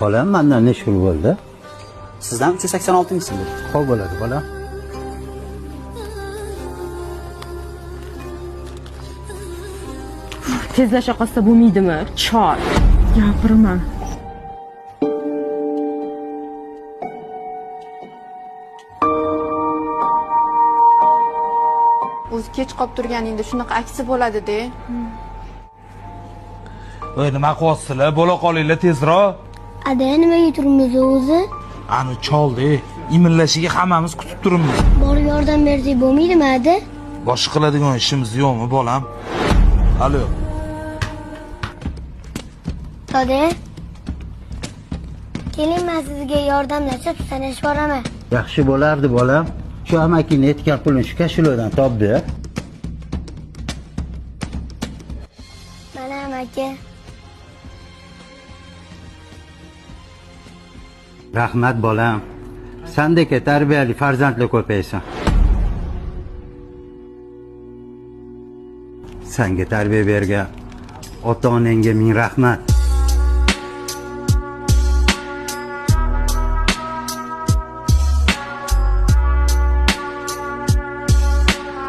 Bolam, mandan necha pul bo'ldi? Sizdan 386 ming so'm bo'ldi. Xo'p bo'ladi, bolam. Tezlasha qolsa bo'lmaydimi? Chol. Gapirma. O'zi kech qolib turganingda shunaqa aksi bo'ladi-da. Voy, nima qilyapsizlar? Bo'la qolinglar tezroq. Adaya nimaga turibmiz o'zi? Ani choldi, imillashiga hammamiz kutib turibmiz. Borib yordam bersak bo'lmaydimi ada? Boshqa qiladigan ishimiz yo'qmi, bolam? Alo. Dada. Keling, men sizga yordamlashib sanashib boraman. Yaxshi bo'lardi, bolam. Shu amakingni aytgan pulni shu kashilodan topdi. Mana amaki. Rahmat, bolam. Sandek tarbiyali farzandlar ko'paysin. Sanga tarbiya bergan ota-onangga ming rahmat.